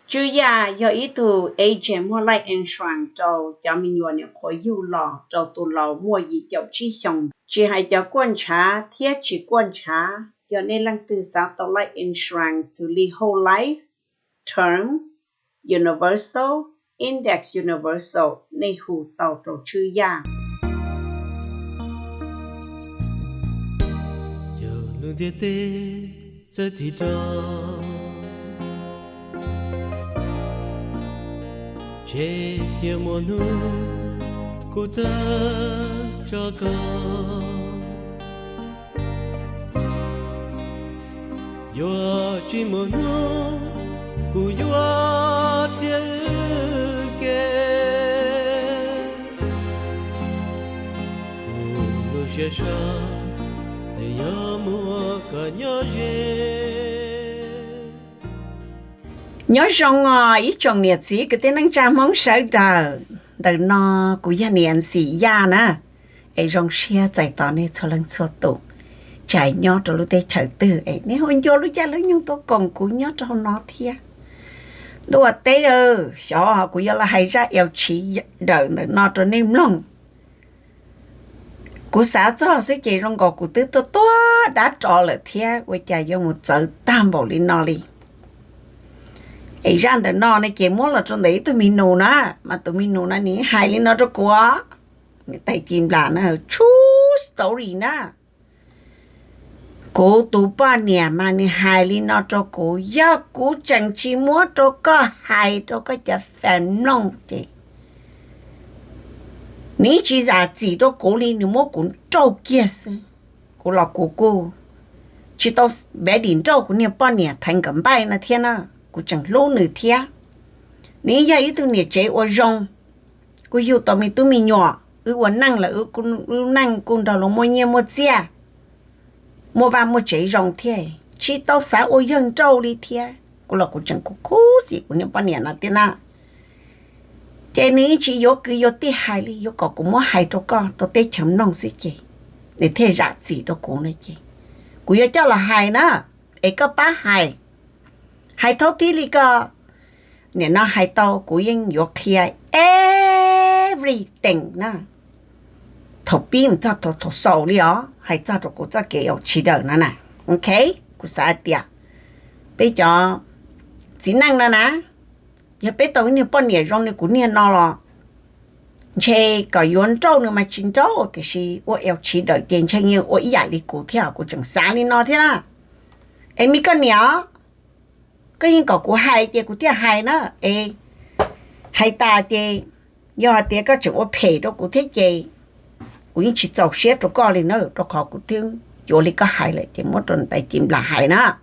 Tswb Yaj yog ib tug agent muag life insurance rau cov me nyuam nyuam qhuav yug los rau tus laus muaj yim caum tsib xyoos, tsis hais cov kuaj ntshav thiab tsis kuaj ntshav. Yog nej leej twg xav tau life insurance xws li whole life, term, universal, index universal, nej hu tau rau Tswb Yaj. Yog lub ntiaj teb txawj tig rov, tseg thiab muaj hnub kuv txawj tso koj. Yuav tsis muaj hnub kuv yuav txiav wb ke. Kuv lub siab sab, twb yog muaj koj nyob ze. Nyob zoo os ib tsoom niam txiv kwv tij neej tsa Hmoob sawv daws. Ntawm no kuv yog niam Xim Yaj na. Es zoo siab txais tos nej txhua leej txhua tus, tsis hais nyob rau lub teb chaws twg es nej ho ncua lub caij lub nyoog tuaj koom kuv nyob rau hauv no thiab. Ntuj teb, xyov kuv yuav los hais zaj eo tshiv dawm ntawm no rau nej mloog. Kuv xav txog xwb ces zoo nkaus kuv twb tuaj tuag dab ro lawm thiab, ua cas yuav mus txawv tag npaum li no li. Es zaj ntawm no ne ces muab los rau ntawm ib tug mi nus na, mas tus mi nus na nws hais li no rau kuv, niam tais Ci Nplas na, true story na. Kuv tus poj niam mas nws hais li no rau kuv, yog kuv tseem tsis muab rau koj hais rau koj cov fam mloog ces nws tsis zam txim rau kuv li, nws muab kuv nrauj kiag xwb. Kuv los kuv kuj tsis tau npav dim nrauj kuv niag poj niam theev nkawm npaij no thiab na, kuv tseem hlub nws thiab. Nws yog ib tug niam tsev ua zoo, kuj yug tau me tub me nyuam, wb ua neej lawm, wb neej kuj nrog luag muaj nyiaj muaj txiaj, muaj vaj muaj tsev zoo thiab, tsis tau xav ua yawg nrauj li thiab. Kuv los kuv tseem kuj khuv xim kuv niag poj niam no thiab na. Ces nws tsis yuav kwv yuav tij hais li, yuav kom kuv muab hais rau koj rau teb chaws mloog xwb ces nws thiaj zam txim rau kuv no ces kuv yuav coj los hais na, es koj pab hais. Hais thaum tib li koj niam no hais tau kuv yeej yuav qhia everything na. Thaum pib mus txog thaum xaus li os, hais txog rau kuv txoj kev ua tshis dawm no na. Ok, kuv xav hais tias peb cov txiv neej no na, yog peb tau ib niag poj niam zoo li kuv niag no los ntshe kom yuav nrauj nws mas tsis nrauj, tiam sis ua ua tshis dawm ces ntshe yeej ua ib yam li kuv thiab, kuv tseem xav li no thiab na. Es me koj niam, koj yeej kom kuv hais ces kuv thiaj hais na. Es hais tas ces yog hais tias koj tseem ua phem rau kuv thiab ces kuv yeej tsis txaus siab rau koj li na, rau qhov kuv twb yuav li koj hais lawm ces muab rau niam tais Ci Nplas hais na.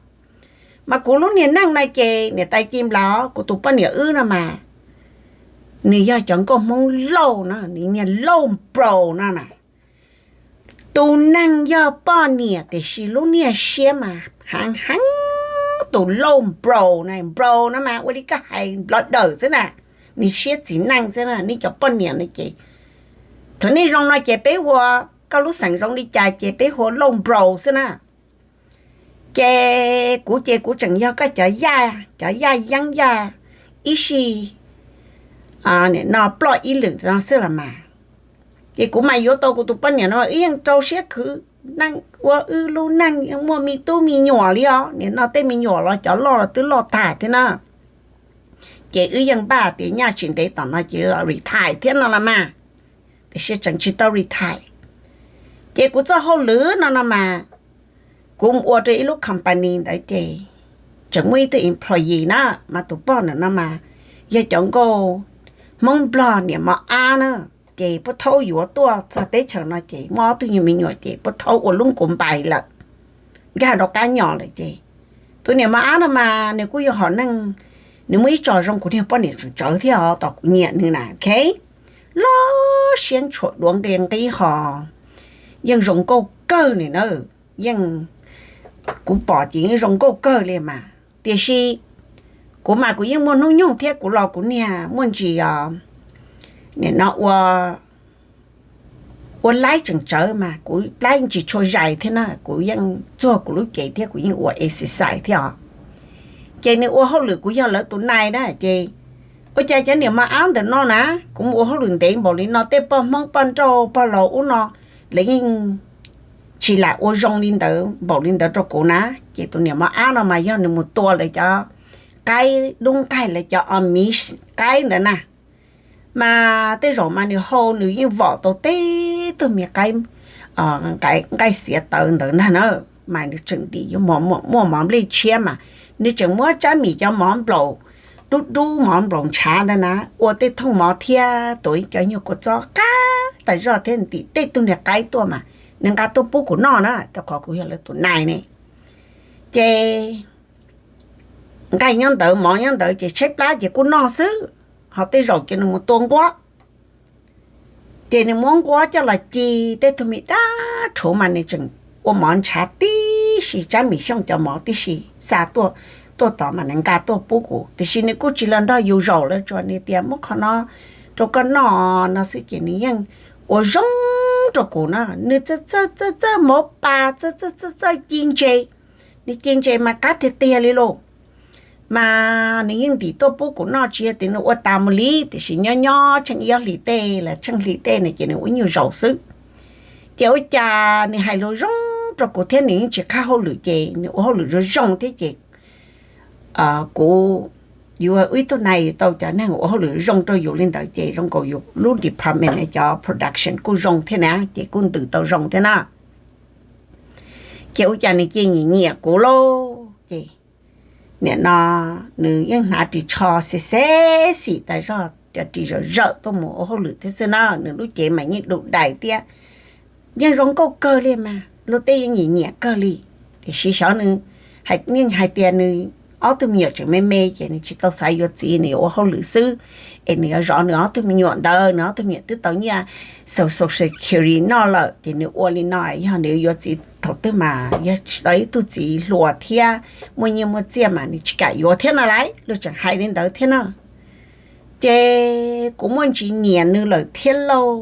Mas kuv lub niag neej no ces niam tais Ci Nplas, kuv tus poj niam wb no mas nws yog cov nkauj Hmoob Lauj na, nws niag Lauj Nploos no na. Tus neeg yog poj niam tiam sis lub niag siab mas heev heev, tus Lauj Nploos na, Nploos no mas ua li koj hais nplov dawm xwb na, niag siab txiv neej xwb na. Nej cov poj niam no ces thaum nej zoo no ces peb hu, koj lub xeem zoo li cas ces peb hu Lauj Nploos xwb na. Ces kuv ces kuv tseem yog koj cov yaj, cov yaj yeeb yaj ib sij, nim no ploj ib lwm no xwb los mas. Ces kuv mas yuav tau kuv tus poj niam no wb yeej rau siab khwv, ua wb lub neej yeej muaj me tub me nyuam li os. Nim no tej me nyuam los cov loj los twb loj tag thiab na. Ces wb yeej npaj tias nyaj tsis ntev tom no ces retire thiab no los mas, tiam sis tseem tsis tau retire. Ces kuv txoj hauj lwm no no mas kuv mus ua rau ib lub company ntawd ces tseem muaj ib tug employee na, mas tus poj ntawm no mas yog cov nkauj Hmoob Nplog niam mos ab na. Ces puab thaub yuav tuaj txog teb chaws no ces muaj ob tug nyuag me nyuam ces puab thaub ua lub nkuav npais lawm, nkag rov qab nyom lawm ces tus niam mos ab no mas nws kuj yog hom neeg, nws muaj ib tsos zoo kuv niag poj niam tseem tsawv thiab os, tos kuv nyiam nws na, ok. Loj siab ntshua duav nqi nqib hos, yeej zoo nkauj kawg li na, yeej, kuv pom ces yeej zoo nkauj kawg li mas. Tiam sis kuv mas kuv yeej muaj hnub nyoog thiab, kuv los kuv niag muaj ntsis os, nim no ua, ua laib tseem tsawv mas kuv laib tsis tshua zais thiab na, kuv yeej txuag kuv lub cev thiab kuv yeej ua exercise thiab os. Ces nws ua hauj lwm kuv yog lawv tus nai na ces, ua cas cov niam mos ab ntawm no na, kuv mus ua hauj lwm ntev npaum li no tej poj Hmoob poj nrauj pog laus ub no lawv yeej tsis lam ua zoo li ntawd npaum li ntawd rau kuv na. Ces tus niam mos ab no mas yog nws mus tua lawv cov qaib dub nqaij, lawv cov o miv qaib ntawd na, mas tej zaum mas nws hau nws yeej vom tau teb tug me qaib nqaij xiav tawv ntawd ntag na. Mas nws tseem ntim yuav muaj mov nplej tshiab mas nws tseem muab tsab mis cov mov nplaum dub dub, mov nplaum ntshav ntawd na, ua tej thooj mov thiab tuav ib cov nyuag kua txob qab tas zog thiab ntim tej tug niag qaib tuaj mas nws nqa tuaj pub kuv noj na, rau qhov kuv yog lawv tus nai ne. Ces nqaij nyob ntawd mov nyob ntawd ces tshaib plab ces kuj noj xwb, ho tej zaum ces nws mus tua nquab. Ces nws muab nquab coj los ci tej tug me dab rhuv mas nws tseem ua mov ntshav tib si, tsab mis xyooj cov mov tib si xa tuaj, tuaj tod mas nws nqa tuaj pub kuv, tiam sis nws kuj tsis los nrog yus zaum lawm, tsuas nws tias muab qhov no rau koj noj no xwb ces nws yeej ua zoo rau kuv na. Nws txawj txawj txawj txawj mov pa, txawj txawj txawj txawj ci ntses, nws ci ntses mas qab tiag tiag li lauj. Mas nws yeej ntim tuaj pub kuv noj, tsis yog tias nws ua tas mus li, tiam sis nyob nyob tsheej ib ob hlis tej los tsheej hli tej no ces nws ua nyuag zaum xwb. Ces ua cas nws hais lus zoo rau kuv thiab nws yeej tsis qhab hauj lwm ces nws ua hauj lwm zoo zoo thiab ces kuv yuav ib tug nai tau cov neeg ua hauj lwm zoo rau yus li ntawd ces zoo nkaus yus lub department cov production kuj zoo thiab na, ces kuj ntws tau zoo thiab na. Ces ua cas nws cia nyiam nyiam kuv lauj. Ces nim no nws yeej hnav ris tsho xim xeb xim tas zog, cov ris zawm zawm tuaj mus ua hauj lwm thiab xwb na. Nws lub cev mas yeej du dais thiab yeej zoo nkauj kawg li mas luag tej yeej nyiam nyiam kawg li. Tiam sis xyov nws, yeej hais tias nws ob tug me nyuam tseem me me ces nws tsis tau xav yuav txiv, nws yuav ua hauj lwm xwb, es nws yuav zov nws ob tug me nyuam ntawd. Nws ob tug me nyuam twb tau nyiaj Social Security noj lawm ces nws ua li no, yog nws yuav txiv thaum twg mas yog tsis tau ib tug txiv hluas thiab muaj nyiaj muaj txiaj mas nws tsis kam yuav thiab no lauj. Luag tseem hais li ntawd thiab na. Ces kuv muaj ntsis nyiam nws lawm thiab lauj.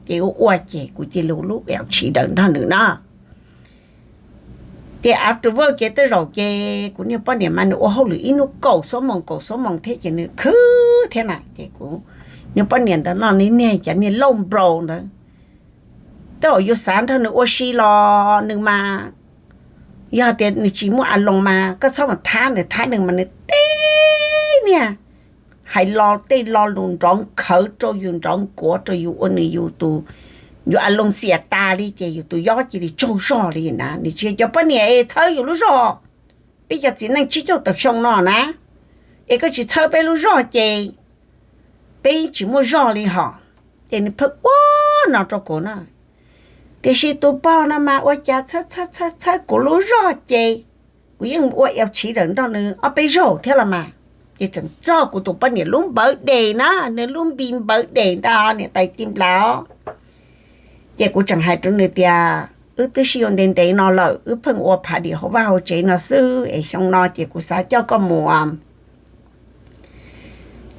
Ces ua ua ces kuv cia li ua lub eo tshiv daws nrog nws na. Ces after work ces tej zaum ces kuv niag poj niam mas nws ua hauj lwm ib hnub kaum xuab moos kaum xuab moos thiab ces nws khwv thiab na. Ces kuv niag poj niam ntawd no nws niag cov niag looj nplaus ntawd, tej zaum yus xav nrog nws ua si los nws mas, yog tias nws tsis muaj a loos mas koj txhob mus thab nws, thab nws mas nws teb niag hais lo tej lo lus nrov nkhawv rau yus, nrov nkuav rau yus ua nws yus tus, yus a loos xiam tas li ces yus tus yob cia li tsaug zog li na. Nws tsis yog cov poj niam es txhawb yus lub zog. Peb cov txiv neej tsib caug tawm xyoo no na, es koj tsis txhawb peb lub zog ces peb tsis muaj zog li hos. Ces nws pheej ua no rau kuv na. Tiam sis tus pog no mas ua cas txhawb txhawb txhawb kuv lub zog ces kuv yeej ua eo tshiv daws nrog nws ob peb zaug thiab los mas. Ces tseem txog kuv tus poj niam lub npawv des na, nws lub npe npawv des ntag niam tais ti nplas. Ces kuv tseem hais rau nws tias wb twb sib yuav ntev ntev no lawm, wb pheej ua party hauv vaj hauv tsev no xwb es xyoo no ces kuv xav coj koj mus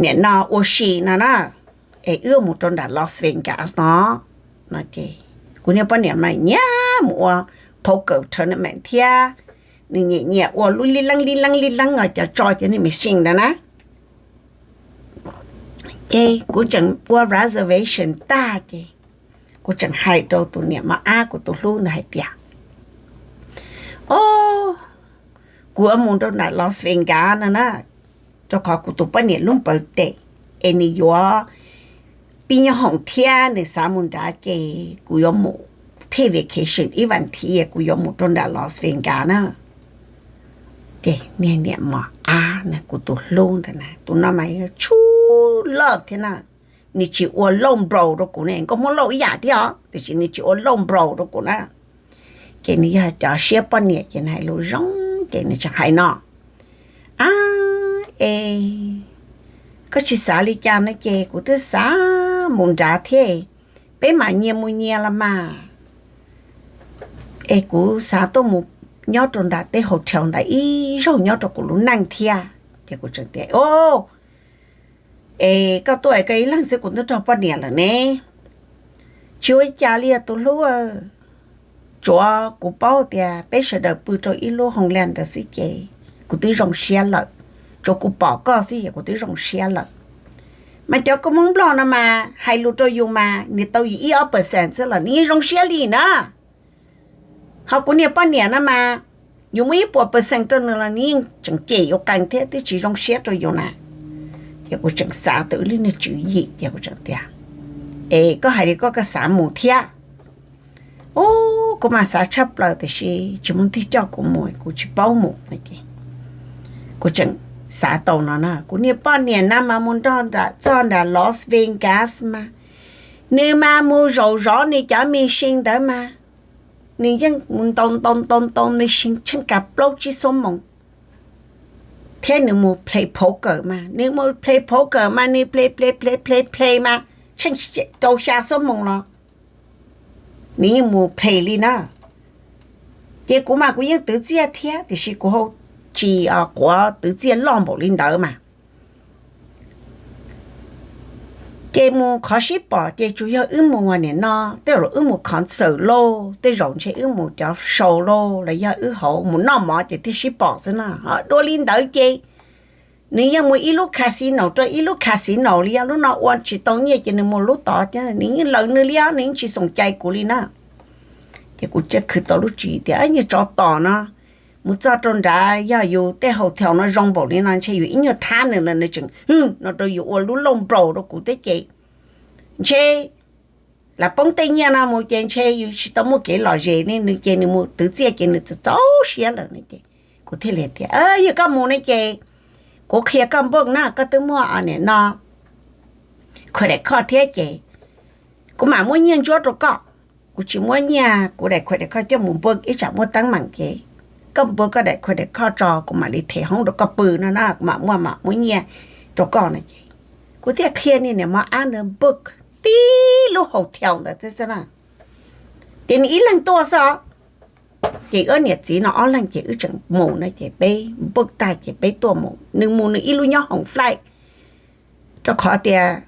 nim no ua si no na, es wb mus rau nram Las Vegas no. Kuv niag poj niam mas nyiam mus ua poker tournament thiab, nws nyiam nyiam ua lub lib leeb lib leeb lib leeb os, cov tso cov niag machine ntawd na. Ces kuv tseem ua reservation tag ces kuv tseem hais rau tus niam mos ab kuv tus hlub ntawd hais tias, o, kuv yuav mus rau nram Las Vegas no na, rau qhov kuv tus poj niam lub birthday es nws yuav pib nyob hoom thiab nws xav mus nrad ces kuv yuav mus take vacation ib vas thiv, kuv yuav mus rau nram Las Vegas na. Ces niag niam mos ab na, kuv tus hlub ntawd na, tus no mas yog tshua loj thiab na, nws tsis ua looj nplaus rau kuv ne, nkauj Hmoob Lauj ib yam thiab os, tiam sis nws tsis ua looj nplaus rau kuv na. Ces nws yog cov siab poj niam ces nws hais lus zoo, ces nws tseem hais no, a, es koj tsis xav li cas no ces kuv twb xav mus nrad thiab, peb mam nyias mus nyias los mas. Es kuv xav tuaj mus nyob rau nram tej hotel ntawd ib zaug nyob rau kuv lub neej thiab. Ces kuv tseem tias, o, es koj tuaj es koj ib leeg xwb, kuv twb nrog poj niam lawm ne. Tsis ua li cas li tus hlub, tsuav kuv paub tias peb sawv daws pw rau ib lub hoo la ntawd xwb ces kuv twb zoo siab lawm. Tsuas kuv pom koj xwb es kuv twb zoo siab lawm. Mas cov kua muag nplog no mas hais lus rau yus mas nws tau yim ib ob percent xwb los nws yeej zoo siab li na. Ho kuv niag poj niam no mas yus muaj ib puas percent rau nws los nws yeej tseem cem yus qees thiab twb tsis zoo siab rau yus na. Ces kuv tseem xav tau ib lub niag tswv yim ces kuv tseem tias, Es koj hais li koj, koj xav mus thiab? Ub, kuv mas xav tshaj plaws tiam sis tsis muaj neeg coj kuv mus, kuv tsis paub mus no ces kuv tseem xav tau no na. Kuv niag poj niam na mas mus nrog nram txog nram Las Vegas mas nws mas mus zaum zov nws cov machine ntawd mas nws yeej mus ntaus ntaus ntaus ntaus machine tsheej kav plaub tsib xuab moos. Thiab nws mus play poker mas nws mus play poker mas nws play play play play play mas tsheej rau xya xuab moos los nws yeej mus play li na. Ces kuv mas kuv yeej twv txiaj thiab tiam sis kuv tsis quav twv txiaj loj npaum li ntawd mas. Ces mus qhov sib pom ces tsuas yog wb mus nim no, tej zaum wb mus concert lauj, tej zaum ntshe wb mus cov show lauj, los yog wb hauv mus noj mov ces thiaj sib pom xwb na. Dua li ntawd ces nws yeej mus ib lub casino rau ib lub casino li, yog lub no ua tsis tau nyiaj ces nws mus lub tod, nws yeej lawv nws li os, nws yeej tsis xoom cai kuv li na. Ces kuv thiaj khwv tau lub tswv yim tias, Nyuag tsov tom no, mus txog rau nrad yog yus tej hotel no zoo npaum li no ntshe yus ib nyuag thab nws no nws tseem hwj no rau yus ua lub lauj nplaus rau kuv thiab ces ntshe lam poob tej nyiaj no mus ces ntshe yus tsis tau muaj kev lom zem li. Nws ces nws mus twv txiaj ces nws txaus txaus siab lawm no ces kuv thiaj li tias, Yog koj mus ne ces kuv qhia koj npawj na, koj twb muaj nim no credit card thiab ces kuv mam muab nyiaj ntsuab rau koj. Kuv tsis muab nyiaj kuv daim credit card coj mus npawj, ib tsam muaj teeb meem ces koj npawj koj daim credit card tso kuv mam li them hoob rau koj pw no na, kuv mam muaj mam muab nyiaj rau koj no ces kuv thiaj qhia niag niam mos ab ntawd npawj tib lub hotel ntawd thiab xwb na. Ces nws ib leeg tuaj xwb os. Ces wb niam txiv no ob leeg ces wb tseem mus no ces peb npawj tag ces peb tuaj mus, nws mus nws ib lub nyob hoom flight. Rau qhov tias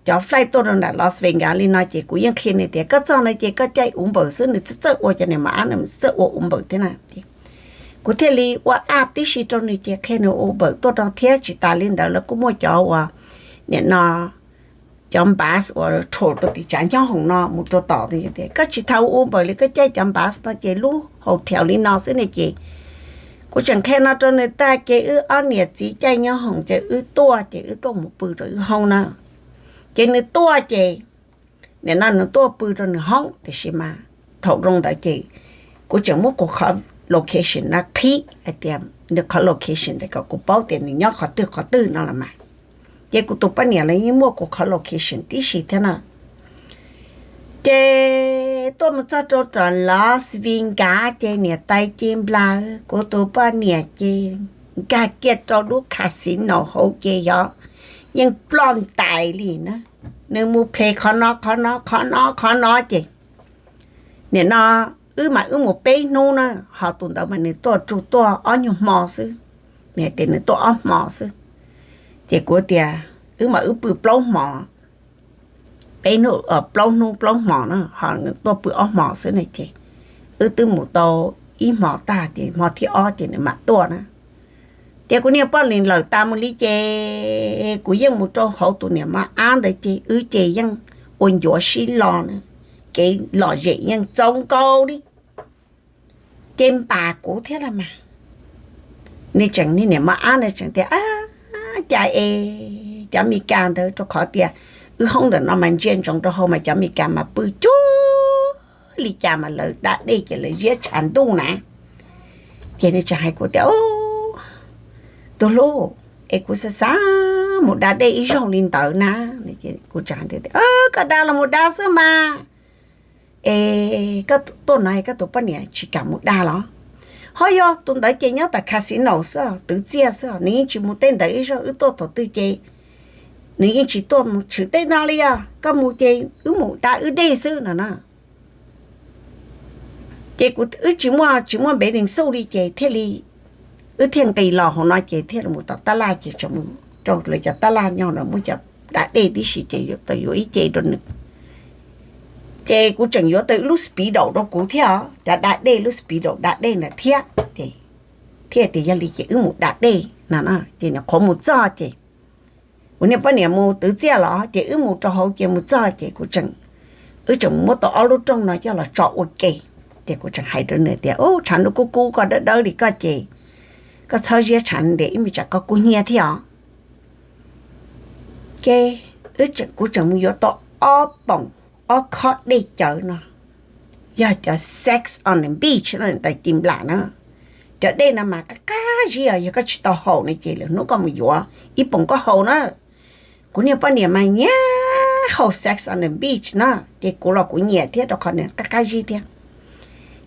cov flight tuaj rau nram Las Vegas li no ces kuv yeej qhia nws tias koj txog no ces koj caij Uber xwb, nws txawj txawj ua, cov niam mos ab no txawj ua Uber thiab na. Kuv thiaj li ua app tib si rau nws ces qhia nws ua Uber tuaj rau thiab. Tsis tas li ntawd lawv kuj muaj cov uas nim no cov bus uas rho rau tim tsav nyob hoom no mus rau tom tias koj tsis tau ua Uber li, koj caij cov bus no ces lub hotel li no xwb ne ces kuv tseem qhia no rau nws tag ces wb ob niam txiv caij nyob hoom ces wb tuaj ces wb tuaj mus pw rau wb hoob na. Ces nws tuaj ces nim no nws tuaj pw rau nws hoob tiam sis mas thaum zoo ntawd ces kuv tseem muab kuv qhov location no qhib hais tias nws qhov location ntawd kom kuv paub tias nws nyob qhov twg qhov twg no los mas. Ces kuv tus poj niam los yeej muaj kuv qhov location tib si thiab na. Ces tuaj mus txog rau tom Las Vegas ces niam tais ces nplaws kuv tus poj niam ces nkag kiag rau lub casino hauv ces yog yeej ploj ntais li na. Nws mus play qhov no qhov no qhov no qhov no ces nim no wb mas wb mus peb hnub na, ho tus ntawd mas nws tuaj tsuj tuaj ob nyuag hmo xwb. Nws hais tias nws tuaj ob hmo xwb. Ces kuv tias wb mas wb pw plaub hmo, peb hnub, plaub hnub plaub hmo na, ho nws tuaj pw ob hmo xwb ne ces wb twb mus tau ib hmo tag ces hmo thib ob ces nws mam tuaj na. Ces kuv niag poj niam lawm tas mus li ces kuv yeej mus rau hauv tus niam mos ab ntawd ces wb ces yeej ua ncuav sib lo na, kev lom zem yeej txaus nkaus li. Ces npam kuv thiab los mas. Nws tseem, niag niam mos ab no tseem tias, Ab, cas es cov Mes Kas ntawd, rau qhov tias wb hoob ntawm no mas ntsia ntsoov rau hauv mas cov Mes Kas mas pw cuag li cas mas lawv da dej ces lawv ziab tshav ntuj na. Ces nws tseem hais kuv tias, Tus hlub, es kuv xav xav mus da dej ib zaug li ntawd na. Kuv tseem hais tias, Koj da los mus da xwb mas. Es koj tuaj no koj tus poj niam tsis kam mus da los? Ho yog tus ntawd ces nyob tom casino xwb, twv txiaj xwb, nws yeej tsis mus tej ntawd ib zaug. Wb tuaj thaum twg ces nws yeej tsis tuaj mus tshwm tej no li os. Koj mus ces wb mus da wb dej xwb no na. Ces kuv, wb tsis muaj, tsis muaj npev nees xuj li ces thiaj li, wb thiaj nqis los hauv no ces thiaj li mus tom tab laj ces tseem mus rau lawv cov tab laj nyob no muab cov da dej tib si ces yuav tau yuav ib ce rau nws. Ces kuv tseem yuav tau ib lub Speedo rau kuv thiab os, cov da dej, lub Speedo da dej ntawd thiab ces thiab tias yog li ces wb mus da dej no. Ces nyuam qhuav mus txog ces kuv niag poj niam mus twv txiaj los ces wb mus rau hauv ces mus txog ces kuv tseem, wb tseem muab tau ob lub rooj no coj los tso ua ke. Ces kuv tseem hais rau nws tias, Ub, tshav ntuj kub kub koj dawb dawb li koj ces koj txhob ziab tshav ntuj, ib me tsam koj kub hnyiab thiab os. Ces kuv tseem mus yuav tau ob poom, ob khob dej cawv no, yog cov Sex on the Beach no ntawm Ci Nplas na. Cov dej no mas qab qab zib os, yog koj tsis tau haus no ces lwm hnub koj mus yuav ib poom koj haus na. Kuv niag poj niam mas nyiam haus Sex on the Beach na, ces kuv los kuv nyiam thiab rau qhov nws qab qab zib thiab.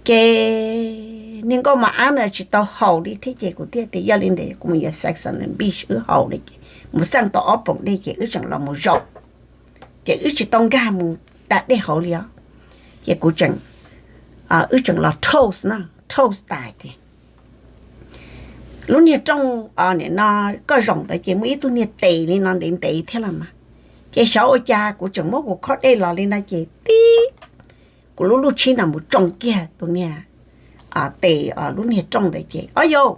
Ces niag nkauj mos ab no tsis tau haus li thiab ces kuv thiaj tias yog li ntawd kuv mus yuav Sex on the Beach wb haus no ces mus xaj tau ob poom dej ces wb tseem los mus zaum, ces wb tsis tau nkag mus da dej hauv li os. Ces kuv tseem, wb tseem los toast na, toast tas ces lub niag rooj, nim no koj zaum ntawd ces muaj ib tug niag tes li no ntev ntev thiab los mas. Ces xyov ua cas kuv tseem muab kuv khob dej los li no ces tib, kuv lub lub tshib no mus tsoo kiag tus niag tes lub niag rooj ntawd ces o yau,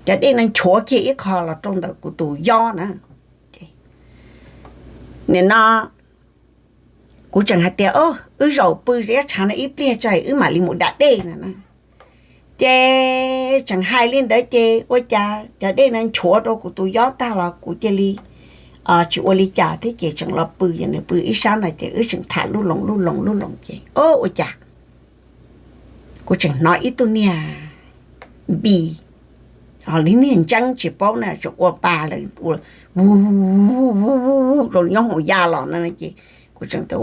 cov dej no nchuav kiag ib qho los rau ntawm kuv tus yob na. Nim no kuv tseem hais tias, Wb zaum pw zeb tshav no ib pliag tso wb mam li mus da dej no na. Ces tseem hais li ntawd ces ua cas cov dej no nchuav rau kuv tus yob tag los kuv cia li tsis ua li cas thiab ces tseem los pw, ces nws pw ib sab no ces wb tseem tham lub loo lub loo lub loo ces o ua cas kuv tseem hnov ib tug niag npis, li niag ntseeb tsis paub na, tseem ua pa lawm, u, zoo nyob hoom ya los no ces kuv tseem tias,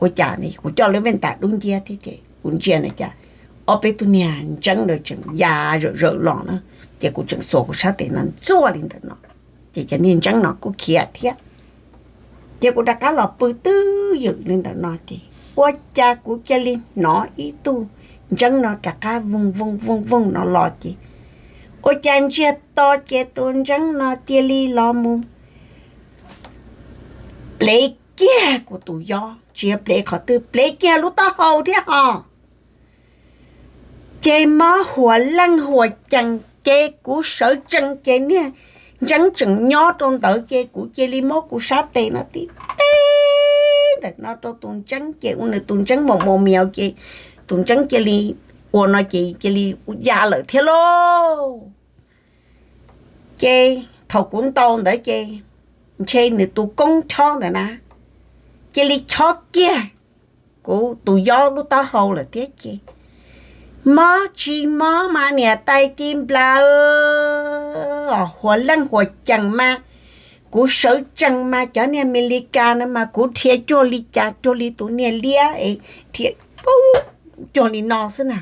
Ua cas? Kuv coj lub vej ntas dub nciab thiab ces kuv ntsia na cas ob peb tug niag ntseeb ntawd tseem ya zawm zawm los na. Ces kuv tseem xuas kuv sab tes no ntxuaj li ntawm no, ces cov niag ntseeb no kuj khiav thiab. Ces kuv rov qab los pw twj ywm li ntawm no ces ua cas kuv cia li hnov ib tug ntseeb no rov qab vooj vooj vooj vooj no los ces ua cas ntsiag to ces tus ntseeb no cia li los mus plev kiag kuv tus yob, tsis yog plev qhov twg, plev kiag lub taub hau thiab ho. Ces mob huas leej huas cees ces kuv sawv tsees ces niag ntseeb tseem nyob rau ntawd ces kuv cia li muab kuv sab tes no tib teb ntawm no rau tus ntseeb ces ua nws tus ntseeb mos mos mias ces tus ntseeb cia li ua no ces cia li ya lawm thiab lauj. Ces thaum kuv ntaus ntawd ces ntshe nws tus koob chob ntawd na cia li chob kiag kuv tus yob lub taub hau lawm thiab ces mob tsis mob mas niam tais Ci Nplas, huas leej huas cees mas kuv sawv tsees mas cov niag Amelikas no mas kuv dhia cuag li cas cuag li tus niag liab es dhia cuag li no xwb na.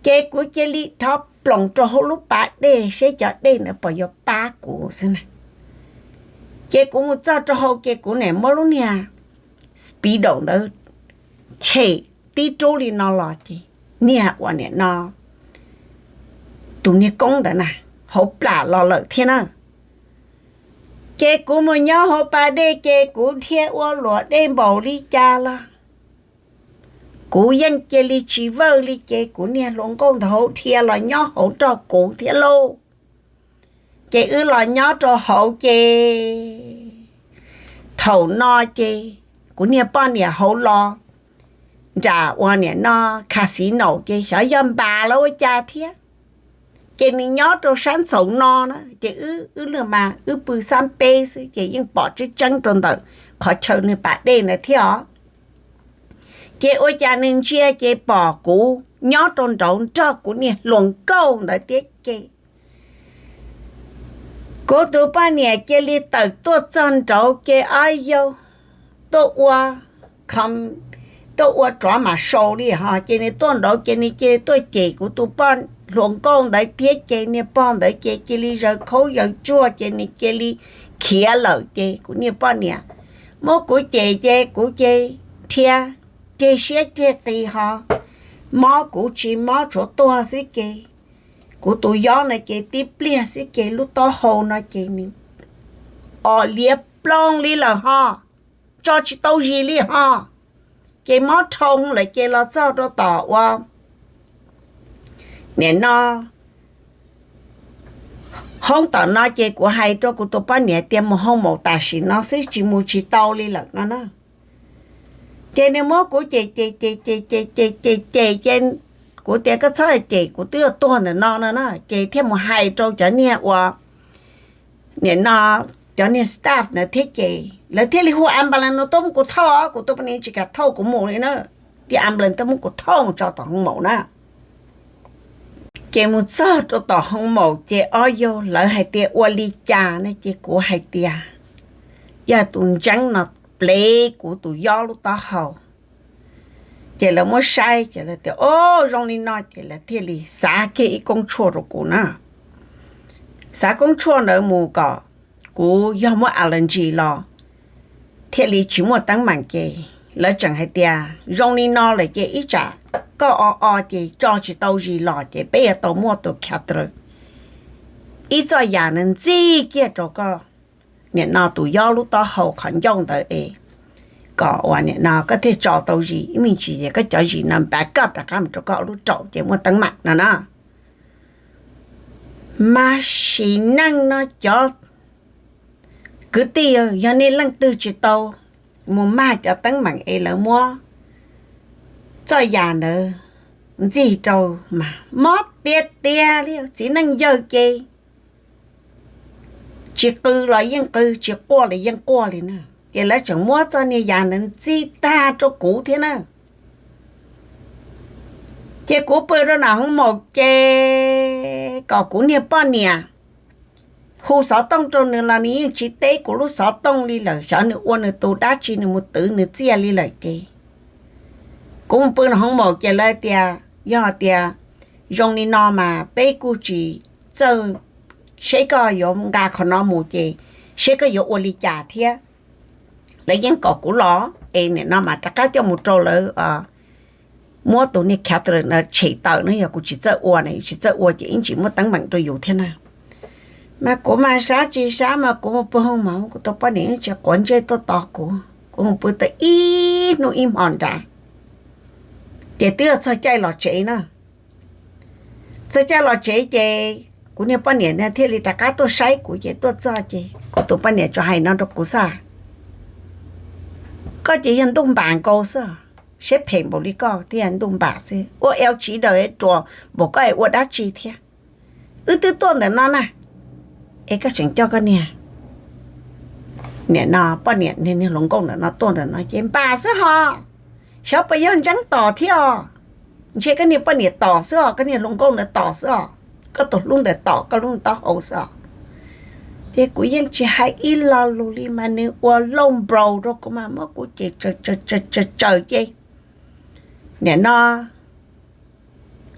Ces kuv cia li dhov ploos rau hauv lub pas dej seb cov dej ntawd puas yuav pab kuv xwb na. Ces kuv mus txog rau hauv ces kuv nim muab lub niag Speedo ntawd tshem tib rub li no los ces niag uas nim no tus niag koob ntawd na hauv plam los lawm thiab na. Ces kuv mus nyob hauv pas dej ces kuv dhia ua luam dej npaum li cas los kuv yeej cia li tsis vawj li ces kuv niag hluas nkauj ntawd dhia los nyob hauv nrog kuv thiab lauj. Ces wb los nyob rau hauv ces thaum no ces kuv niag poj niam hauv los nram uas nim no casino ces xyov yog npas los ua cas thiab. Ces nws nyob rau sab ntxoov no na ces wb, wb lawm mas wb pw xab peb xwb ces yeej pom tseeb tseeb rau ntawm qhov chaw nws pas dej ntawd thiab os. Ces ua cas nws ntsia ces pom kuv nyob rau nraud nrog kuv niag hluas nkauj ntawd thiab ces kuv tus poj niam cia li tawm tuaj txog nraud ces ob yau tuaj ua, tuaj ua rov mas sau li ho ces nws tuaj nraud ces nws cia li tuaj cem kuv tus poj, hluas nkauj ntawd thiab ces niag pog ntawd ces cia li zaws khaub zaws tsuag ces nws cia li khiav lawm ces kuv niag poj niam muab kuv cem ces kuv ces dhia ceg siab ceg qis ho mob kuv tsis mob tshuav tuag xwb ces kuv tus yob no ces tib pliag xwb ces lub taub hau no ces nws o liab ploog li lawm ho, tso tsis tau zis li ho. Ces mob dhau lawm ces los txog rau tom ua nim no Hoob tom no ces kuv hais rau kuv tus poj niam tias mus hoo maum tam sim no xwb, tsis mus tsis tau li lawm no na. Ces nws muab kuv ces ces ces ces ces ces ces ces ces, kuv tias koj txhob cem, kuv twb yuav tuag ntawm no no na, ces thiaj mus hais rau cov niag uas nim no cov niag staff ntawd thiab ces lawv thiaj li hu ambulance no tuaj muab kuv thauj, kuv tus poj niam tsis kam thauj kuv mus li na, thiaj ambulance tuaj muab kuv thauj mus tso tom hoo maum na. Ces mus txog rau tom hoo maum ces ob yog lawv hais tias ua li cas ne, ces kuv hais tias yog tus ntseeb no plev kuv tus yob lub taub hau. Ces lawv muab saib ces lawv tias o, zoo li no ces lawv thiaj li xav kiag ib koob tshuaj rau kuv na. Xav koob tshuaj ntawd mus kom kuv yog muab allergy los thiaj li tsis muaj teeb meem ces lawv tseem hais tias zoo li no lawm ces ib tsam koj o o ces tso tsis tau zis los ces peb yuav tau muaj tus catheter, ib txoj yam nws ntxig kiag rau koj nim no tus yob lub taub hau qhov ncauj ntawd es kom uas nim no koj thiaj tso tau zis, ib me ntsis ces koj cov zis no back up rov qab mus rau koj lub raum ces muaj teeb meem no na. Mas sim neej no cov kwv tij, yog nej leej twg tsis tau mus mag cov teeb meem es lawv muab txoj yam ntawd ntxig rau mas mob tiag tiag li. Txiv neej yawg ces tsis qw los yeej qw, tsis quaj los yeej quaj li na. Ces lawv tseem muab txoj niag yam ntawd ntxig tag rau kuv thiab na. Ces kuv pw rau nram hoo maum ces kom kuv niag poj niam hu xov tooj rau nws los nws yeej tsis teb kuv lub xov tooj li lawm, xyov nws ua nws tus dab tsi nws mus twv nws txiaj li lawm ces kuv mus pw nram hoo maum ces lawv tias yog tias zoo li no mas peb kuj tsis txawj, seb koj yuav nqa qhov no mus ces seb koj yuav ua li cas thiab. Lawv yeej kom kuv los es nim no mas rov qab coj mus rau lawv muab tus niag catheter no tshem tawm na, yog kuv tsis txawj ua na, tsis txawj ua ces ib ntsis muaj teeb meem rau yus thiab na. Mas kuv mas sab tsis sab mas kuv mus pw hoo maum, kuv tus poj niam tsis quav ntsej tuaj tos kuv, kuv mus pw tau ib hnub ib hmo nrad ces twb yog txog caij los tsev na. Txog caij los tsev ces kuv niag poj niam thiaj li rov qab tuaj saib kuv ces tuaj txog ces kuv tus poj niam tsuas hais no rau kuv xwb, koj ces yog ntuj npam nkaus xwb, siab phem npaum li koj thiaj ntuj npam xwb, ua el tsiv daws ruas npaum koj es ua dab tsi thiab. Wb twb tuaj ntawm no na, es koj tseem coj koj niag, nim no poj niam niag hluas nkauj ntawm no tuaj ntawm no ces npam xwb hos, xyov puas yog ntseeb tos thiab os. Ntshe koj niag poj niam tos xwb os, koj niag hluas nkauj ntawd tos xwb os, koj tus hlub ntawd tos koj lub taub hau xwb os. Ces kuv yeej tsis hais ib lo lus li mas nws ua lauj nplaus rau kuv mas muab kuv ces tsaws tsaws ces nim no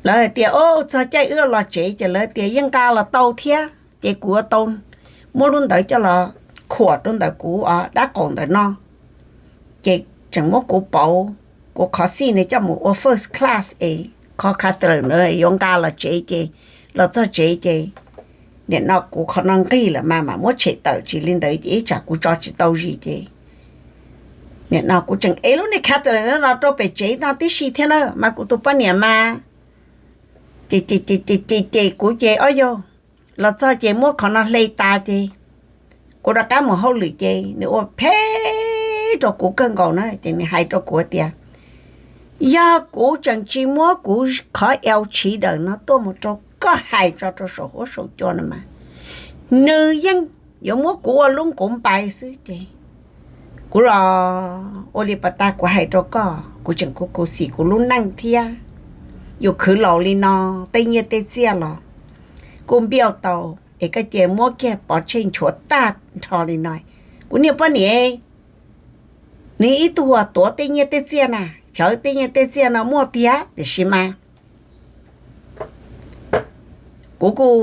lawv hais tias o, txog caij wb los tsev ces lawv tias yeej nqa los tau thiab ces kuv tau muab lub ntawd coj los khuam rau ntawm kuv dab qaum ntawm no. Ces tseem muab kuv pauv, kuv qhov xij ntawd coj mus ua first class es qhov catheter ntawd yuav nqa los tsev ces los txog tsev ces nim no kuv qhov no nqig lawm mas mam muab tshem tawm, tsis li ntawd ces ib tsam kuv tso tsis tau zis ces nim no kuv tseem ev lub niag catheter no los rau pem tsev no tib si thiab na mas kuv tus poj niam mas ces ces ces ces ces kuv ces o yog los txog ces muab qhov no hle tas ces kuv rov qab mus hauj lwm ces nws ua phem rau kuv kawg nkaus na ces nws hais rau kuv tias yog kuv tseem tsis muab kuv qhov el tsiv daws no tuaj mus rau koj hais tso rau saum huab saum cua no mas nws yeej yuav muab kuv ua lub nquv npai xwb ces kuv los ua li pas tas kuv hais rau koj, kuv tseem khuv khuv xim kuv lub neej thiab. Yus khwv laus li no, tej nyiaj tej txiaj los kuj npiaj tau, es koj cia muab kiag pov tseg nchuav tag nrho li no. Kuv niag poj niam, nws ib tug uas tuav tej nyiaj tej txiaj na, xyov tej nyiaj tej txiaj no muaj tiag tiam sis mas kuv kuj,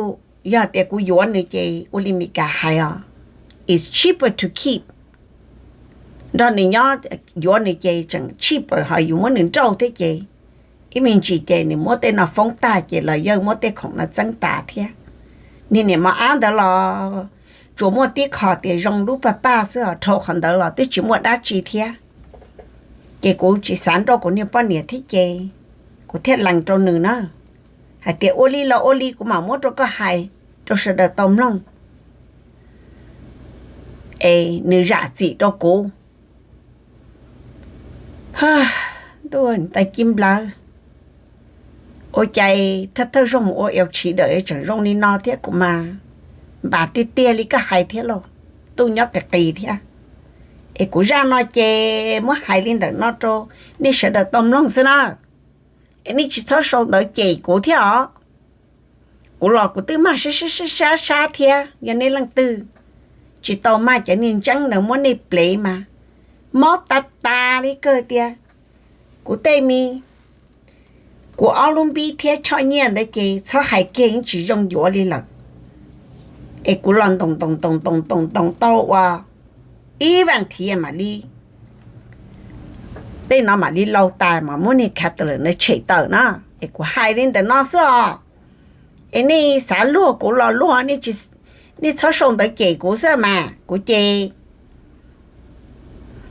yog tias kuv yuav nws ces ua li Mis Kas hais os, it's cheaper to keep. Nrog nws nyob, yuav nws ces tseem cheaper, ho yus muab nws nrauj thiab ces ib me ntsis ces nws muab tej no foob tag ces los yawg muab tej khoom no txeeb tas thiab. Niag niam mos ab ntawd los tsuas muaj tib qho tias zoo lub paj paj xwb os, dhau qhov ntawd los twb tsis muaj dab tsi thiab. Ces kuv tsis xav nrauj kuv niag poj niam thiab ces kuv thiaj lees rau nws na, hais tias ua li los ua li kuv mam muab rau koj hais, rau sawv daws tau mloog, es nws zam txim rau kuv. Ntuj, tais cib nplawv, ua cas thawj thawj zaug mus ua eo tshiv dawm tseem zoo li no thiab, kuv mas npam tiag tiag li koj hais thiab lauj, ntuj nyob qis qis thiab. Es kuv zaj no ces muab hais li ntawm no rau nej sawv daws tau mloog xwb na. Es nej tsis txhob sau ntawv cem kuv thiab os. Kuv los kuv twb maj sab sab sab sab thiab, yog nej leej twg tsis tau maj cov niag ntseeb ntawd muab nej plev mas mob tas tas li kawg tiag. Kuv tej me, kuv ob lub npib thiab choj nyiaj ntawd ces txhob hais kiag yeej tsis zoo yuav li lawm. Es kuv los ntoos ntoos ntoos ntoos ntoos ntoos tau ua ib vas thiv mam li, tej no mam li laus tas mas muab niag khav tas lawm na tshem tawm na. Es kuv hais li ntawm no xwb os. Es nej xav luag kuv los luag, nej txhob sau ntawv cem kuv xwb mas kuv ces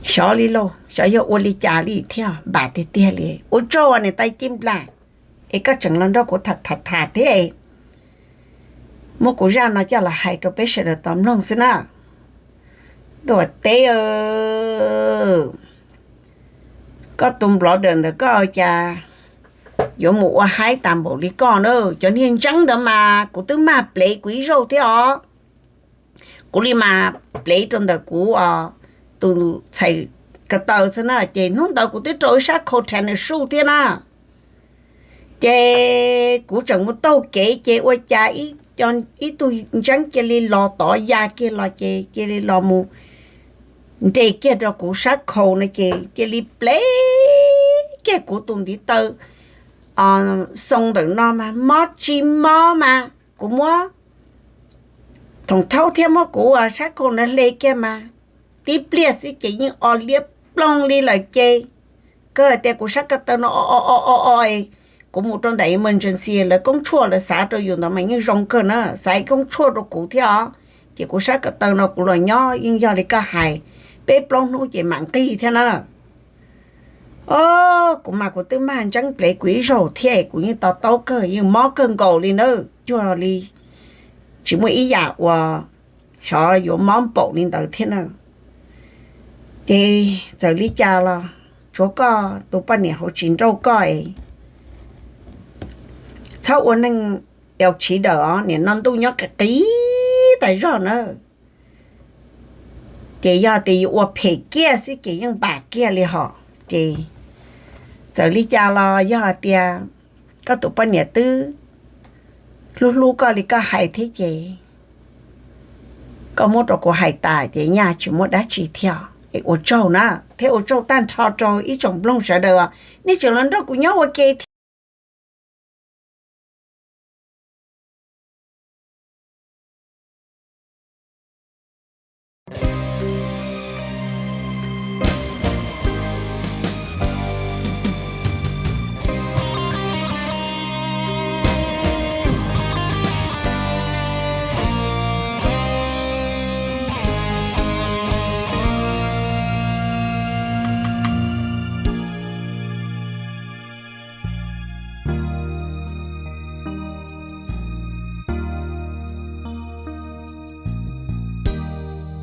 xyov li lauj, xyov yog ua li cas li thiab, npam tiag tiag li. Ua tsaug niam tais cib nplawv, es koj tseem los nrog kuv tham tham tham thiab, muab kuv zaj no coj los hais rau peb sawv daws tau mloog xwb na. Tuam teb, koj tus nplov dawm ntawm koj cas yuav mus ua haib tas npaum li koj na. Cov niag ntseeb ntawd mas kuv twb mag plev kuv ib zaug thiab os. Kuv li mas plev rau ntawm kuv tus txhais ko taw xwb na, ces hnub ntawd kuv twb rau ib sab khau rhav nws suj thiab na. Ces kuv tseem mus taug kev ces ua cas ib tug ntseeb cia li los tod ya kiag los ces cia li los mus nres kiag rau kuv sab khau no ces cia li plev kiag kuv tus ntiv taw xoo ntawm no mas mob tsis mob mas kuv muab thoom thaub thiab muab kuv sab khau no hle kiag mas tib pliag xwb ces yeej o liab ploog li lawm ces kawg tias kuv sab ko taw no o o o o, kuv mus rau nram emergency lawv koob tshuaj lawv xav rau yus ntawd mas yeej zoo kawg na, xav ib koob tshuaj rau kuv thiab os. Ces kuv sab ko taw no kuv los nyob yeej yog li koj hais, peb plaub hnub ces mam nqig thiab na. O, kuv mas kuv twb mag ntseeb plev kuv ib zaug thiab kuv yeej to taub kawg, yeej mob kawg nkaus li na, cuag li tsis muaj ib yam uas xyov yuav mob npaum li ntawd thiab na. Ces txawm li cas los tsuav koj tus poj niam hauv tsis nrauj koj es txhob ua neeg eo tshiv dawm os, nim no ntuj nyob qis qis tas zog na. Ces yog tias yuav ua phem kiag xwb ces yeej npam kiag li hos. Ces txawm li cas los yog hais tias koj tus poj niam twb hlub hlub koj li koj hais thiab ces koj muab rau kuv hais tas ces nyaj tsis muaj dab tsi thiab. Es ua tsaug na, thiab ua tsaug tag nrho rau ib tsoom mloog sawv daws, nej tseem los nrog kuv nyob ua ke thiab.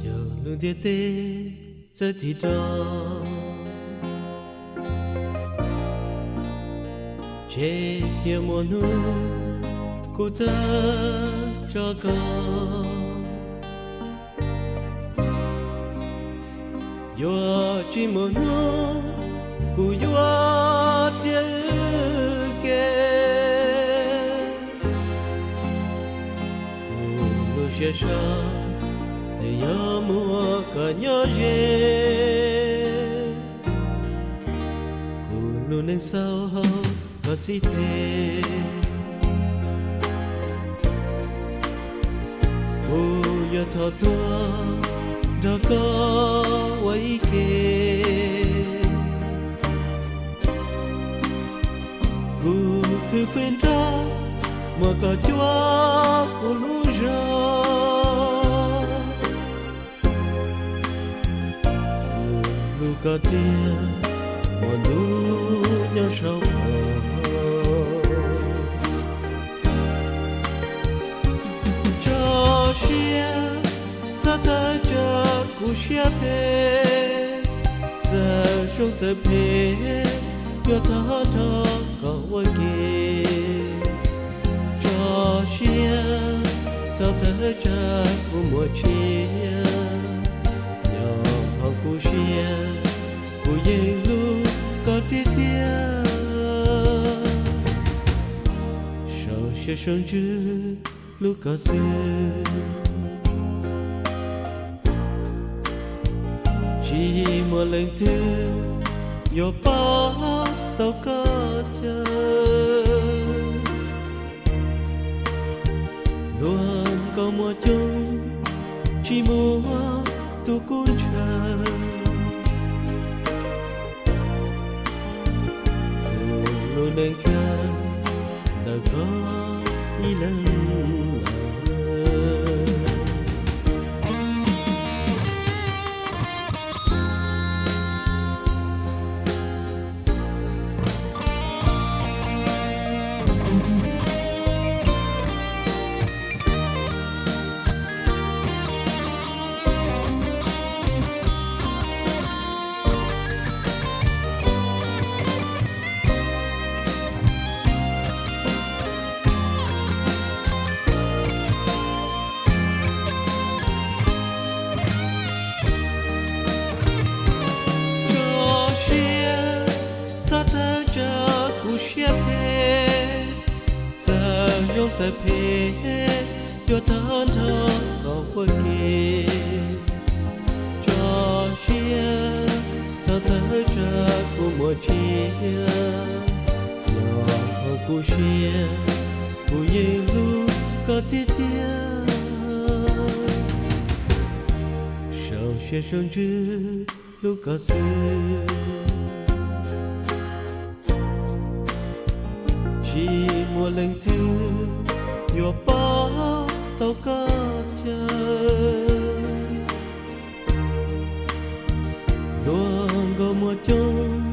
Yog lub ntiaj teb txawj tig rov, tseg thiab muaj hnub kuv txawj tso koj. Yuav tsis muaj hnub kuv yuav txiav wb ke. Kuv lub siab sab twb yog muaj koj nyob ze. Kuv lub neej xaus hauv koj xib teg. Kuv yuav thov tuag nrog koj ua ib ke. Kuv khwv fwm nrog muaj koj cuab kuv lub zog. Kuv hlub koj tiag, muaj ntuj nyob saum koj. Tso siab txhob txhawj tsam kuv siab phem, txawm zoo txawm phem yuav thov nrho koj ua ke. Tso siab txhob txhawj tsam kuv muaj tsiaj, nyob hauv kuv siab kuv yeej hlub koj tiag tiag. Sau siab sau ntsws hlub koj xwb, tsis muaj leej twg yuav pab tau koj caw. Luag nkauj muam coob tsis muaj tus kub ntshaw, kuv lub neej kawg ntawm koj ib leeg lawm. Tso siab txhob txhawj tsam kuv siab phem, txawm zoo txawm phem yuav thov nrho koj ua ke. Tso siab txhob txhawj tsam kuv muaj tsiaj, nyob hauv kuv siab kuv yeej hlub koj tiag tiag. Sau siab sau ntsws hlub koj xwb, tsis muaj leej twg yuav pab tau koj caw. Luag nkauj muam coob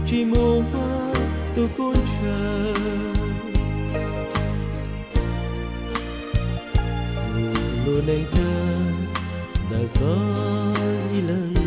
tsis muaj tus kub ntshaw, kuv lub neej kawg ntawm koj ib leeg